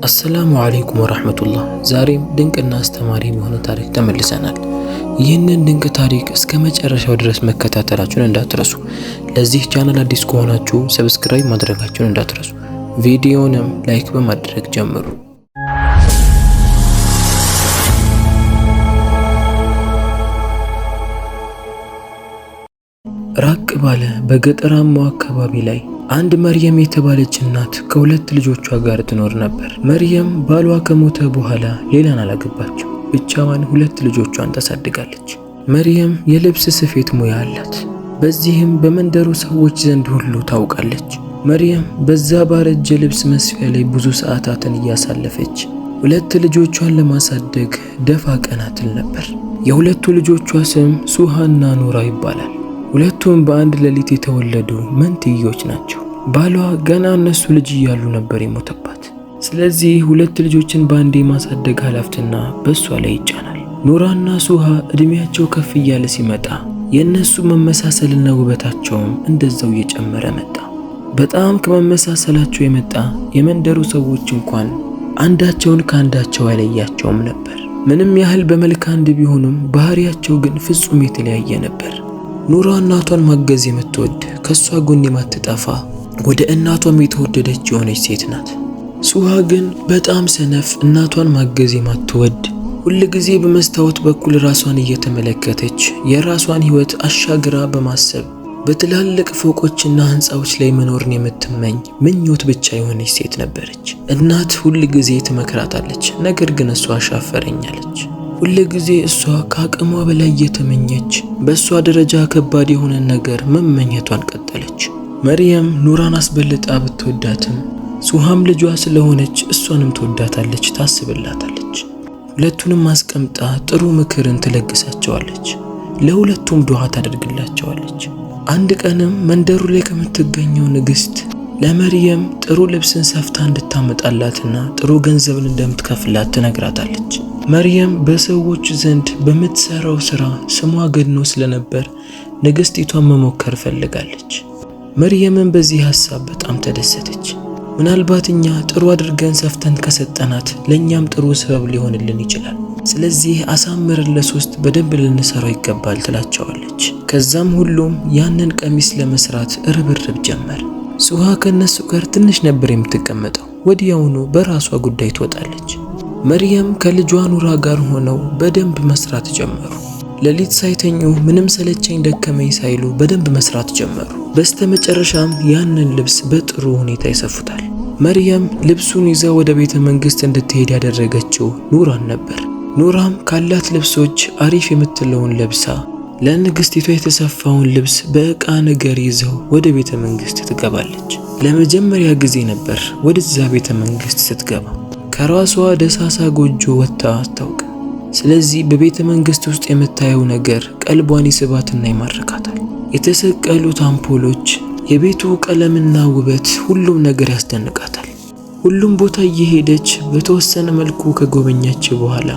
አሰላሙ አለይኩም ወራህመቱላህ። ዛሬም ድንቅና አስተማሪ የሆነ ታሪክ ተመልሰናል። ይህንን ድንቅ ታሪክ እስከ መጨረሻው ድረስ መከታተላችሁን እንዳትረሱ። ለዚህ ቻናል አዲስ ከሆናችሁ subscribe ማድረጋችሁን እንዳትረሱ። ቪዲዮንም like በማድረግ ጀምሩ። ራቅ ባለ በገጠራማው አካባቢ ላይ አንድ መርየም የተባለች እናት ከሁለት ልጆቿ ጋር ትኖር ነበር። መርየም ባሏ ከሞተ በኋላ ሌላን አላገባችም። ብቻዋን ሁለት ልጆቿን ታሳድጋለች። መርየም የልብስ ስፌት ሙያ አላት። በዚህም በመንደሩ ሰዎች ዘንድ ሁሉ ታውቃለች። መርየም በዛ ባረጀ ልብስ መስፊያ ላይ ብዙ ሰዓታትን እያሳለፈች ሁለት ልጆቿን ለማሳደግ ደፋ ቀና ትል ነበር። የሁለቱ ልጆቿ ስም ሱሃና ኑራ ይባላል። ሁለቱም በአንድ ሌሊት የተወለዱ መንትዮች ናቸው። ባሏ ገና እነሱ ልጅ እያሉ ነበር የሞተባት። ስለዚህ ሁለት ልጆችን በአንዴ ማሳደግ ኃላፊትና በእሷ ላይ ይጫናል። ኑራና ሱሃ እድሜያቸው ከፍ እያለ ሲመጣ የእነሱ መመሳሰልና ውበታቸውም እንደዛው እየጨመረ መጣ። በጣም ከመመሳሰላቸው የመጣ የመንደሩ ሰዎች እንኳን አንዳቸውን ከአንዳቸው አይለያቸውም ነበር። ምንም ያህል በመልክ አንድ ቢሆኑም ባህሪያቸው ግን ፍጹም የተለያየ ነበር። ኑራ እናቷን ማገዝ የምትወድ፣ ከሷ ጎን የማትጠፋ፣ ወደ እናቷም የተወደደች የሆነች ሴት ናት። ሱሃ ግን በጣም ሰነፍ፣ እናቷን ማገዝ የማትወድ፣ ሁልጊዜ በመስታወት በኩል ራሷን እየተመለከተች የራሷን ሕይወት አሻግራ በማሰብ በትላልቅ ፎቆችና ሕንፃዎች ላይ መኖርን የምትመኝ ምኞት ብቻ የሆነች ሴት ነበረች። እናት ሁልጊዜ ትመክራታለች፣ ነገር ግን እሷ አሻፈረኝ አለች። ሁል ጊዜ እሷ ከአቅሟ በላይ እየተመኘች በእሷ ደረጃ ከባድ የሆነ ነገር መመኘቷን ቀጠለች። መርየም ኑራን አስበልጣ ብትወዳትም ሱሃም ልጇ ስለሆነች እሷንም ትወዳታለች፣ ታስብላታለች። ሁለቱንም አስቀምጣ ጥሩ ምክርን ትለግሳቸዋለች። ለሁለቱም ዱዓ ታደርግላቸዋለች። አንድ ቀንም መንደሩ ላይ ከምትገኘው ንግስት ለመርየም ጥሩ ልብስን ሰፍታ እንድታመጣላትና ጥሩ ገንዘብን እንደምትከፍላት ትነግራታለች። መርየም በሰዎች ዘንድ በምትሰራው ስራ ስሟ ገድኖ ስለነበር ንግስቲቷን መሞከር ፈልጋለች። መርየምን በዚህ ሀሳብ በጣም ተደሰተች። ምናልባት እኛ ጥሩ አድርገን ሰፍተን ከሰጠናት ለእኛም ጥሩ ሰበብ ሊሆንልን ይችላል። ስለዚህ አሳምረን ለሶስት በደንብ ልንሰራው ይገባል ትላቸዋለች። ከዛም ሁሉም ያንን ቀሚስ ለመስራት ርብርብ ጀመር። ሱሃ ከነሱ ጋር ትንሽ ነበር የምትቀመጠው። ወዲያውኑ በራሷ ጉዳይ ትወጣለች። መርየም ከልጇ ኑራ ጋር ሆነው በደንብ መስራት ጀመሩ። ሌሊት ሳይተኙ ምንም ሰለቸኝ ደከመኝ ሳይሉ በደንብ መስራት ጀመሩ። በስተመጨረሻም ያንን ልብስ በጥሩ ሁኔታ ይሰፉታል። መርየም ልብሱን ይዛ ወደ ቤተ መንግስት እንድትሄድ ያደረገችው ኑራን ነበር። ኑራም ካላት ልብሶች አሪፍ የምትለውን ለብሳ ለንግስቲቷ የተሰፋውን ልብስ በዕቃ ነገር ይዘው ወደ ቤተ መንግስት ትገባለች። ለመጀመሪያ ጊዜ ነበር ወደዛ ቤተ መንግስት ስትገባ። ከራሷ ደሳሳ ጎጆ ወጥታ አታውቅም። ስለዚህ በቤተ መንግስት ውስጥ የምታየው ነገር ቀልቧን ይስባትና ይማርካታል። የተሰቀሉት አምፖሎች፣ የቤቱ ቀለምና ውበት፣ ሁሉም ነገር ያስደንቃታል። ሁሉም ቦታ እየሄደች በተወሰነ መልኩ ከጎበኛች በኋላ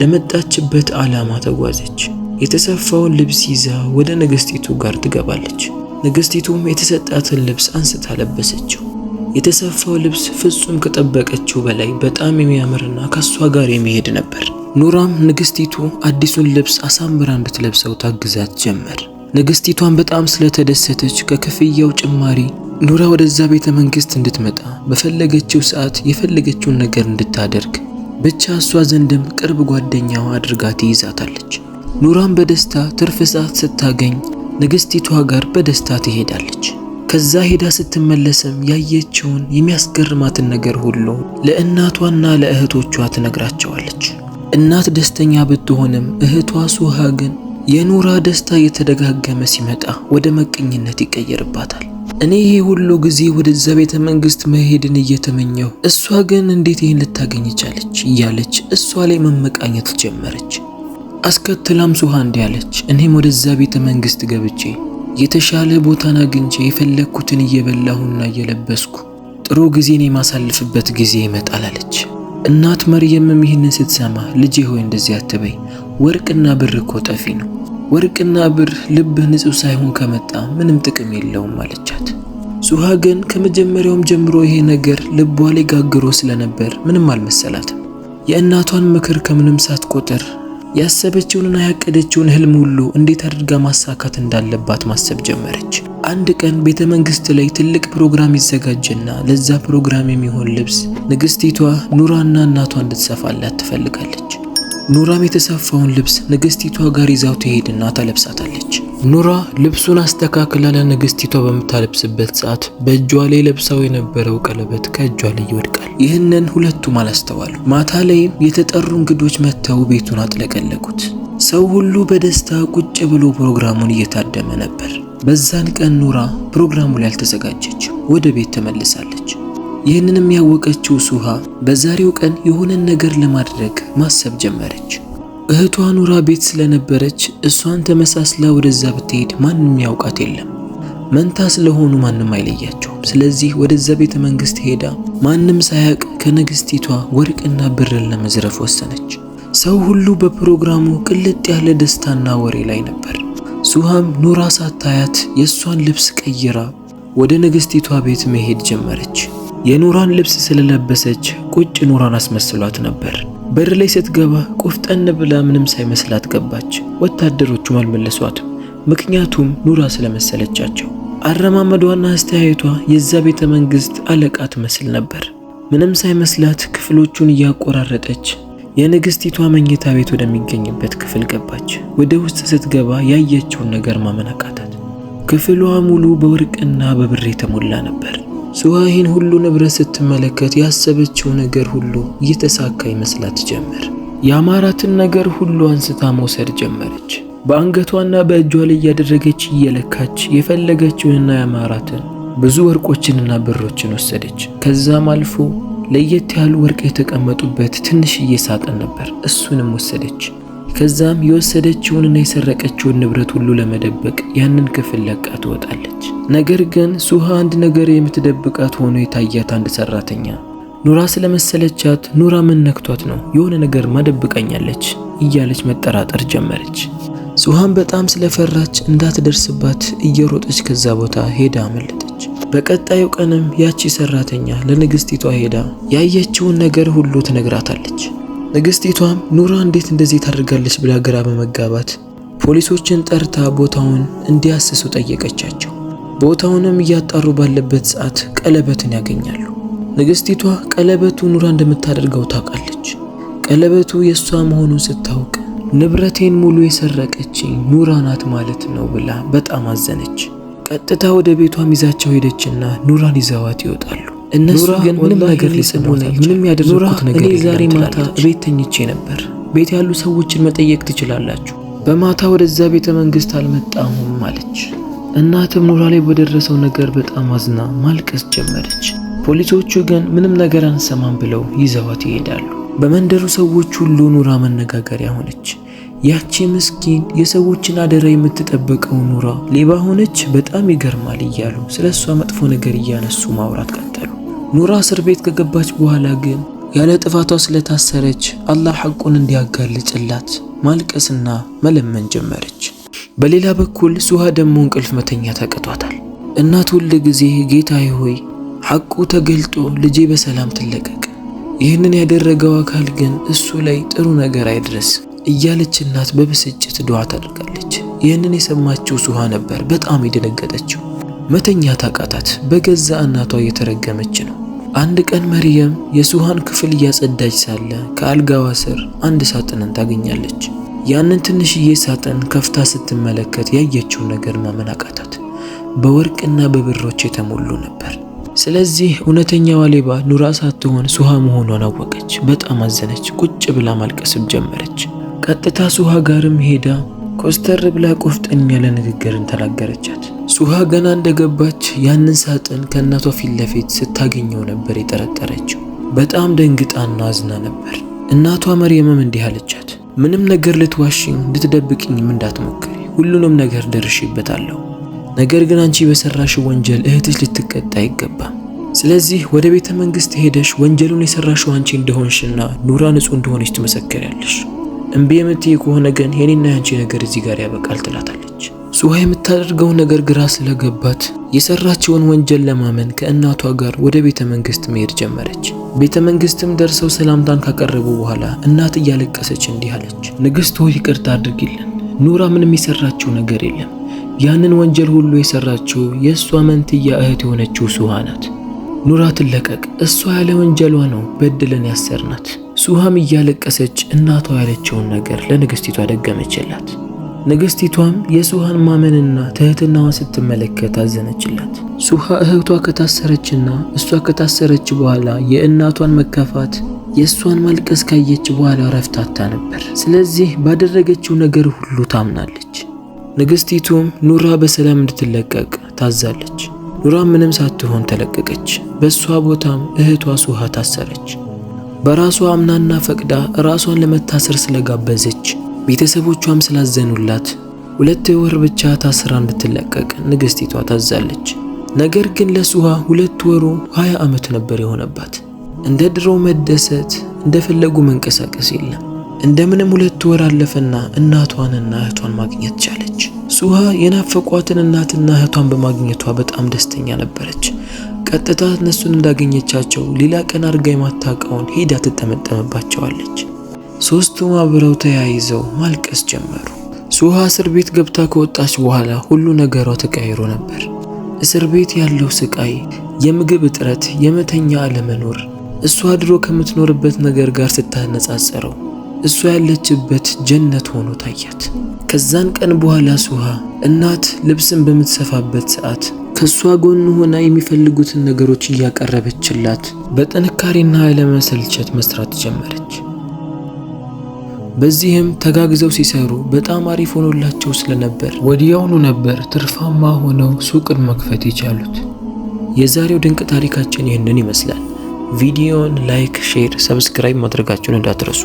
ለመጣችበት ዓላማ ተጓዘች። የተሰፋውን ልብስ ይዛ ወደ ንግስቲቱ ጋር ትገባለች። ንግስቲቱም የተሰጣትን ልብስ አንስታ ለበሰችው። የተሰፋው ልብስ ፍጹም ከጠበቀችው በላይ በጣም የሚያምርና ከሷ ጋር የሚሄድ ነበር። ኑራም ንግስቲቱ አዲሱን ልብስ አሳምራ እንድትለብሰው ታግዛት ጀመር። ንግስቲቷን በጣም ስለተደሰተች ከክፍያው ጭማሪ ኑራ ወደዛ ቤተ መንግስት እንድትመጣ በፈለገችው ሰዓት የፈለገችውን ነገር እንድታደርግ ብቻ እሷ ዘንድም ቅርብ ጓደኛዋ አድርጋ ትይዛታለች። ኑራም በደስታ ትርፍ ሰዓት ስታገኝ ንግስቲቷ ጋር በደስታ ትሄዳለች። ከዛ ሄዳ ስትመለስም ያየችውን የሚያስገርማትን ነገር ሁሉ ለእናቷና ለእህቶቿ ትነግራቸዋለች። እናት ደስተኛ ብትሆንም እህቷ ሱሃ ግን የኑራ ደስታ እየተደጋገመ ሲመጣ ወደ መቀኝነት ይቀየርባታል። እኔ ይሄ ሁሉ ጊዜ ወደዛ ቤተ መንግስት መሄድን እየተመኘሁ እሷ ግን እንዴት ይህን ልታገኝ ቻለች? እያለች እሷ ላይ መመቃኘት ጀመረች። አስከትላም ሱሃ እንዲህ አለች፣ እኔም ወደዛ ቤተ መንግስት ገብቼ የተሻለ ቦታን አግኝቼ የፈለግኩትን እየበላሁና እየለበስኩ ጥሩ ጊዜን የማሳልፍበት ጊዜ ይመጣል አለች። እናት መርየምም ይህንን ስትሰማ ልጄ ሆይ እንደዚህ አትበይ፣ ወርቅና ብር እኮ ጠፊ ነው። ወርቅና ብር ልብህ ንጹሕ ሳይሆን ከመጣ ምንም ጥቅም የለውም አለቻት። ሱሃ ግን ከመጀመሪያውም ጀምሮ ይሄ ነገር ልቧ ላይ ጋግሮ ስለነበር ምንም አልመሰላትም። የእናቷን ምክር ከምንም ሳትቆጥር ያሰበችውንና ያቀደችውን ህልም ሁሉ እንዴት አድርጋ ማሳካት እንዳለባት ማሰብ ጀመረች። አንድ ቀን ቤተ መንግስት ላይ ትልቅ ፕሮግራም ይዘጋጅና ለዛ ፕሮግራም የሚሆን ልብስ ንግስቲቷ ኑራና እናቷ እንድትሰፋላት ትፈልጋለች። ኑራም የተሰፋውን ልብስ ንግስቲቷ ጋር ይዛው ትሄድና ታለብሳታለች። ኑራ ልብሱን አስተካክላ ለንግስቲቷ በምታለብስበት ሰዓት በእጇ ላይ ለብሳው የነበረው ቀለበት ከእጇ ላይ ይወድቃል። ይህንን ሁለቱም አላስተዋሉ። ማታ ላይም የተጠሩ እንግዶች መጥተው ቤቱን አጥለቀለቁት። ሰው ሁሉ በደስታ ቁጭ ብሎ ፕሮግራሙን እየታደመ ነበር። በዛን ቀን ኑራ ፕሮግራሙ ላይ አልተዘጋጀችም፣ ወደ ቤት ተመልሳለች። ይህንንም ያወቀችው ሱሃ በዛሬው ቀን የሆነን ነገር ለማድረግ ማሰብ ጀመረች። እህቷ ኑራ ቤት ስለነበረች እሷን ተመሳስላ ወደዛ ብትሄድ ማንም ያውቃት የለም። መንታ ስለሆኑ ማንም አይለያቸውም። ስለዚህ ወደዛ ቤተ መንግስት ሄዳ ማንም ሳያቅ ከንግስቲቷ ወርቅና ብርን ለመዝረፍ ወሰነች። ሰው ሁሉ በፕሮግራሙ ቅልጥ ያለ ደስታና ወሬ ላይ ነበር። ሱሃም ኑራ ሳታያት የእሷን ልብስ ቀይራ ወደ ንግስቲቷ ቤት መሄድ ጀመረች። የኑራን ልብስ ስለለበሰች ቁጭ ኑራን አስመስሏት ነበር። በር ላይ ስትገባ ቆፍጠን ብላ ምንም ሳይመስላት ገባች። ወታደሮቹም አልመለሷትም፣ ምክንያቱም ኑራ ስለመሰለቻቸው። አረማመዷና አስተያየቷ የዛ ቤተ መንግስት አለቃ ትመስል ነበር። ምንም ሳይመስላት ክፍሎቹን እያቆራረጠች የንግስቲቷ መኝታ ቤት ወደሚገኝበት ክፍል ገባች። ወደ ውስጥ ስትገባ ያየችውን ነገር ማመን አቃታት። ክፍሏ ሙሉ በወርቅና በብር የተሞላ ነበር። ሱሃ ይህን ሁሉ ንብረት ስትመለከት ያሰበችው ነገር ሁሉ እየተሳካ ይመስላት ጀመር። ያማራትን ነገር ሁሉ አንስታ መውሰድ ጀመረች። በአንገቷና በእጇ ላይ እያደረገች እየለካች የፈለገችውንና ያማራትን ብዙ ወርቆችንና ብሮችን ወሰደች። ከዛም አልፎ ለየት ያሉ ወርቅ የተቀመጡበት ትንሽዬ ሳጥን ነበር፣ እሱንም ወሰደች። ከዛም የወሰደችውንና የሰረቀችውን ንብረት ሁሉ ለመደበቅ ያንን ክፍል ለቃ ትወጣለች። ነገር ግን ሱሃ አንድ ነገር የምትደብቃት ሆኖ የታያት አንድ ሰራተኛ ኑራ ስለመሰለቻት ኑራ ምን ነክቷት ነው የሆነ ነገር ማደብቃኛለች እያለች መጠራጠር ጀመረች። ሱሃን በጣም ስለፈራች እንዳትደርስባት እየሮጠች ከዛ ቦታ ሄዳ አመለጠች። በቀጣዩ ቀንም ያቺ ሰራተኛ ለንግስቲቷ ሄዳ ያየችውን ነገር ሁሉ ትነግራታለች። ንግስቲቷም ኑራ እንዴት እንደዚህ ታደርጋለች ብላ ግራ በመጋባት ፖሊሶችን ጠርታ ቦታውን እንዲያስሱ ጠየቀቻቸው። ቦታውንም እያጣሩ ባለበት ሰዓት ቀለበትን ያገኛሉ። ንግስቲቷ ቀለበቱ ኑራ እንደምታደርገው ታውቃለች። ቀለበቱ የእሷ መሆኑን ስታውቅ ንብረቴን ሙሉ የሰረቀችኝ ኑራ ናት ማለት ነው ብላ በጣም አዘነች። ቀጥታ ወደ ቤቷም ይዛቸው ሄደችና ኑራን ይዘዋት ይወጣሉ። እነሱ ግን ምንም ነገር ሊሰሙኝ ምንም ያደረኩት ነገር የለም። ዛሬ ማታ ቤት ተኝቼ ነበር። ቤት ያሉ ሰዎችን መጠየቅ ትችላላችሁ። በማታ ወደዛ ቤተ መንግስት አልመጣሁም አለች። እናትም ኑራ ላይ በደረሰው ነገር በጣም አዝና ማልቀስ ጀመረች። ፖሊሶቹ ግን ምንም ነገር አንሰማም ብለው ይዘዋት ይሄዳሉ። በመንደሩ ሰዎች ሁሉ ኑራ መነጋገሪያ ሆነች። ያቺ ምስኪን የሰዎችን አደራ የምትጠብቀው ኑራ ሌባ ሆነች፣ በጣም ይገርማል እያሉ ስለሷ መጥፎ ነገር እያነሱ ማውራት ቀጠሉ። ኑራ እስር ቤት ከገባች በኋላ ግን ያለ ጥፋቷ ስለታሰረች አላህ ሐቁን እንዲያጋልጭላት ማልቀስና መለመን ጀመረች። በሌላ በኩል ሱሃ ደግሞ እንቅልፍ መተኛት አቅቷታል። እናት ሁል ጊዜ ጌታዬ ሆይ ሐቁ ተገልጦ ልጄ በሰላም ትለቀቅ፣ ይህንን ያደረገው አካል ግን እሱ ላይ ጥሩ ነገር አይድረስ እያለች እናት በብስጭት ዱዓ ታደርጋለች። ይህንን የሰማችው ሱሃ ነበር በጣም የደነገጠችው። መተኛት አቃታት። በገዛ እናቷ እየተረገመች ነው። አንድ ቀን መርየም የሱሃን ክፍል እያጸዳች ሳለ ከአልጋዋ ስር አንድ ሳጥንን ታገኛለች። ያንን ትንሽዬ ሳጥን ከፍታ ስትመለከት ያየችው ነገር ማመን አቃታት። በወርቅና በብሮች የተሞሉ ነበር። ስለዚህ እውነተኛዋ ሌባ ኑራ ሳትሆን ሱሃ መሆኗን አወቀች። በጣም አዘነች። ቁጭ ብላ ማልቀስም ጀመረች። ቀጥታ ሱሃ ጋርም ሄዳ ኮስተር ብላ ቆፍጠን ያለ ንግግርን ተናገረቻት። ሱሃ ገና እንደገባች ያንን ሳጥን ከእናቷ ፊት ለፊት ስታገኘው ነበር የጠረጠረችው። በጣም ደንግጣና አዝና ነበር። እናቷ መርየምም እንዲህ አለቻት፣ ምንም ነገር ልትዋሽኝ ልትደብቅኝም እንዳትሞክሪ፣ ሁሉንም ነገር ደርሼበታለሁ። ነገር ግን አንቺ በሰራሽው ወንጀል እህትሽ ልትቀጣ አይገባም። ስለዚህ ወደ ቤተ መንግስት ሄደሽ ወንጀሉን የሰራሽው አንቺ እንደሆንሽና ኑራ ንጹህ እንደሆነች ትመሰክሪያለሽ። እምቢ የምትይ ከሆነ ግን የኔና ያንቺ ነገር እዚህ ጋር ያበቃል ትላታለች። ሱሃ የምታደርገው ነገር ግራ ስለገባት የሰራችውን ወንጀል ለማመን ከእናቷ ጋር ወደ ቤተ መንግስት መሄድ ጀመረች። ቤተ መንግስትም ደርሰው ሰላምታን ካቀረቡ በኋላ እናት እያለቀሰች እንዲህ አለች። ንግስት ሆይ ይቅርታ አድርጊልን። ኑራ ምንም የሰራችው ነገር የለም። ያንን ወንጀል ሁሉ የሰራችው የእሷ መንትያ እህት የሆነችው ሱሃ ናት። ኑራ ትለቀቅ፣ እሷ ያለ ወንጀሏ ነው በድለን ያሰርናት። ሱሃም እያለቀሰች እናቷ ያለችውን ነገር ለንግስቲቷ ደገመችላት። ንግስቲቷም የሱሃን ማመንና ትህትናዋን ስትመለከት አዘነችላት። ሱሃ እህቷ ከታሰረችና እሷ ከታሰረች በኋላ የእናቷን መከፋት የእሷን ማልቀስ ካየች በኋላ ረፍታታ ነበር። ስለዚህ ባደረገችው ነገር ሁሉ ታምናለች። ንግስቲቱም ኑራ በሰላም እንድትለቀቅ ታዛለች። ኑራ ምንም ሳትሆን ተለቀቀች። በእሷ ቦታም እህቷ ሱሃ ታሰረች። በራሷ አምናና ፈቅዳ ራሷን ለመታሰር ስለጋበዘች ቤተሰቦቿም ስላዘኑላት 2 ወር ብቻ ታስራ እንድትለቀቅ ንግስቲቷ ታዛለች። ነገር ግን ለሱሃ 2 ወሩ 20 ዓመት ነበር የሆነባት። እንደ ድሮ መደሰት እንደፈለጉ መንቀሳቀስ የለም። እንደምንም 2 ወር አለፈና እናቷንና እህቷን ማግኘት ቻለች። ሱሃ የናፈቋትን እናትና እህቷን በማግኘቷ በጣም ደስተኛ ነበረች። ቀጥታ እነሱን እንዳገኘቻቸው ሌላ ቀን አድርጋ የማታውቀውን ሄዳ ትጠመጠምባቸዋለች። ሶስቱም አብረው ተያይዘው ማልቀስ ጀመሩ። ሱሃ እስር ቤት ገብታ ከወጣች በኋላ ሁሉ ነገሯ ተቀይሮ ነበር። እስር ቤት ያለው ስቃይ፣ የምግብ እጥረት፣ የመተኛ አለመኖር እሷ ድሮ ከምትኖርበት ነገር ጋር ስታነጻጽረው እሷ ያለችበት ጀነት ሆኖ ታያት። ከዛን ቀን በኋላ ሱሃ እናት ልብስን በምትሰፋበት ሰዓት ከእሷ ጎን ሆና የሚፈልጉትን ነገሮች እያቀረበችላት በጥንካሬና ያለመሰልቸት መስራት ጀመረች። በዚህም ተጋግዘው ሲሰሩ በጣም አሪፍ ሆኖላቸው ስለነበር ወዲያውኑ ነበር ትርፋማ ሆነው ሱቅን መክፈት የቻሉት። የዛሬው ድንቅ ታሪካችን ይህንን ይመስላል። ቪዲዮን like፣ share፣ subscribe ማድረጋችሁን እንዳትረሱ።